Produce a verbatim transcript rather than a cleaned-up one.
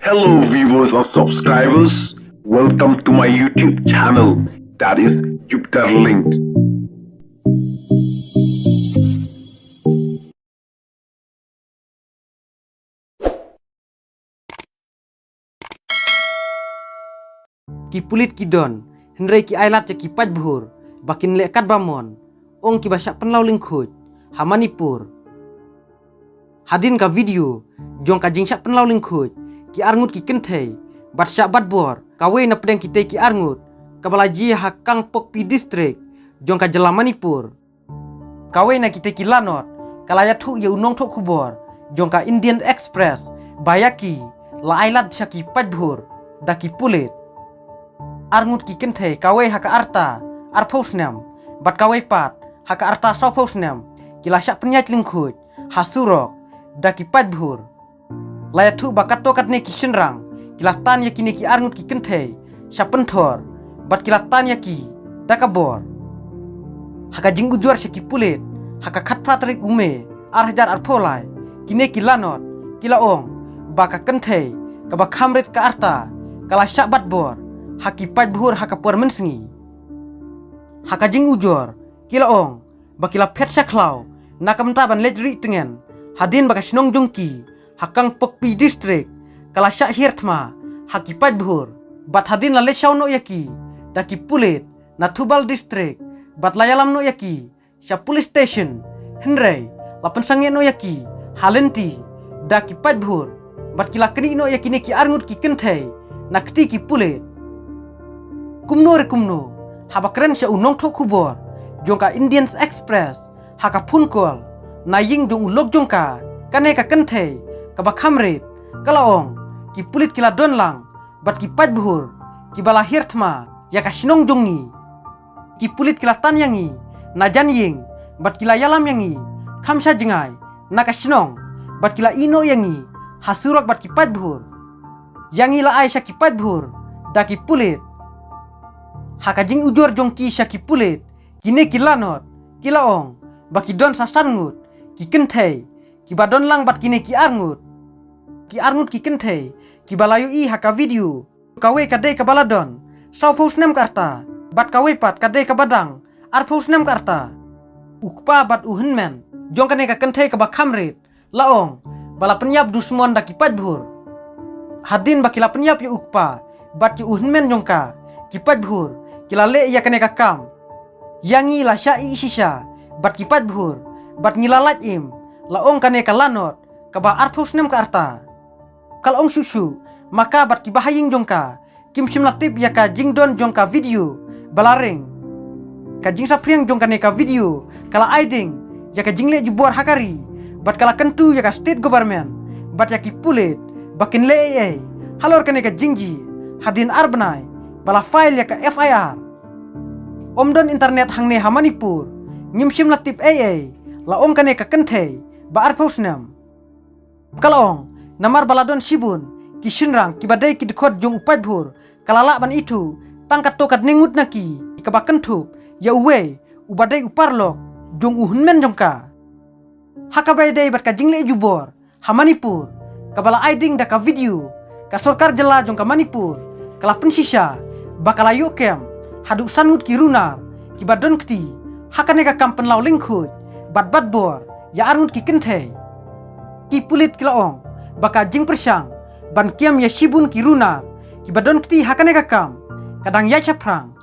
Hello viewers and subscribers, welcome to my YouTube channel, that is Jupiter Linked. Ki pulit ki don, hynrei ki ailad ïa ki paidbhur ba kin leh katba mon, ong kiba shah pynlaw lyngkhuid ha Manipur. Hadien ka video jong ka jingshah pynlaw lyngkhuid ki arngut ki kynthei bad shah bat bor kawei na pdeng kitei ki arngut, kaba la jia ha Kangpokpi District jong ka jylla Manipur. Kawei na kitei ki lanot ka la ïathuh ïa u nongthoh khubor jong ka Indian Express ba ïa ki la ailad sha ki paidbhur da ki pulit. Arngut ki kynthei kawei ha ka rta arphew snem bad kawei pat ha ka rta sawphew snem ki la shah pynïaid lyngkhuid ha surok da ki paidbhur. La ïathuh ba katto katne ki shynrang ki la tan ïa kine ki arngut ki kynthei sha pynthor bad ki la tan ïa ki da ka bor. Ha ka jingujor sha ki pulit ha ka khatphra tarik u May ar hajar arphew lai, kine ki lanot ki la ong ba ka kynthei kaba kham rit ka rta ka la shah bat bor ha ki paidbhur ha ka por mynsngi. Ha ka jingujor ki la ong ba ki la phet sha khlaw na ka bynta ban leit rieh tngen hadien ba ka shnong jong ki ha Kangpokpi District ka la shah hiar thma ha ki paidbhur bad hadien la leit shaw noh ïa ki da ki pulit na Thoubal District bad la ïalam noh ïa ki sha police station, hynrei la pynsangeh noh ïa ki ha lynti da ki paidbhur bad ki la knieh noh ïa kine ki arngut ki kynthei na kti ki pulit. Kumno re kumno, haba kren sha u nongthoh khubor jong ka Indian Express ha ka phone call na ïing jong u lok jong ka, kane ka kynthei kaba kham rit ka la ong ki pulit ki la don lang bad ki paidbhur kiba la hiar thma ïa ka shnong jong ngi. Ki pulit ki la tan ïa ngi na jan ïing bad ki la ïalam ïa ngi kham sha jngai na ka shnong bad ki la ïeh noh ïa ngi ha surok bad ki paidbhur. Ïa ngi la ai sha ki paidbhur da ki pulit. Ha ka jingujor jong ki sha ki pulit, kine ki lanot ki la ong ba ki don sa san ngut ki kynthei kiba don lang bad kine ki arngut. Ki arngut ki kynthei kiba la ïohi ha ka video, kawei ka dei kaba la don sawphew snem ka rta bad kawei pat ka dei kaba dang arphew snem ka rta. U kpa bad u hynmen jong kane ka kynthei kaba kham rit la ong ba la pynïap dusmon da ki paidbhur. Hadien ba ki la pynïap ïa u kpa bad ïa u hynmen jong ka, ki paidbhur ki la leh ïa kane ka kam. Ïa ngi la shah ïeh shisha bad ki paidbhur bad ngi la lait im, la ong kane ka lanot kaba arphew snem ka rta. Ka la ong shuh shuh ma ka bad kiba ha ïing jong ka kim shym la tip ïa ka jingdon jong ka video ba la ring. Ka jingsaphriang jong kane ka video ka la ai ding ïa ka jingleh jubor ha ka ri bad ka la kyntu ïa ka state government bad ïa ki pulit ba kin leh ei ei halor kane ka jingjia hadien ar bnai ba la file ïa ka F I R. Ym don internet hangne ha Manipur, ngim shym la tip ei ei, la ong kane ka kynthei ba arphew snem. Ka la ong namar ba la don shibun ki shynrang kiba dei ki dkhot jong u paidbhur, ka la lah ban ithuh tang katto katne ngut na ki kaba kynthup ïa uwei uba dei u paralok jong u hynmen jong ka. Ha kaba ïadei bad ka jingleh jubor ha Manipur kaba la ai ding da ka video, ka sorkar jylla jong ka Manipur ka la pynshisha ba ka la ïoh kem haduh san ngut ki runar kiba don kti ha kane ka kam pynlaw lyngkhuid bad bat bor ïa ar ngut ki kynthei. Ki pulit ki la ong ba ka jingpyrshang ban kem ïa shibun ki runar kiba don kti ha kane ka kam ka dang ïaid shaphrang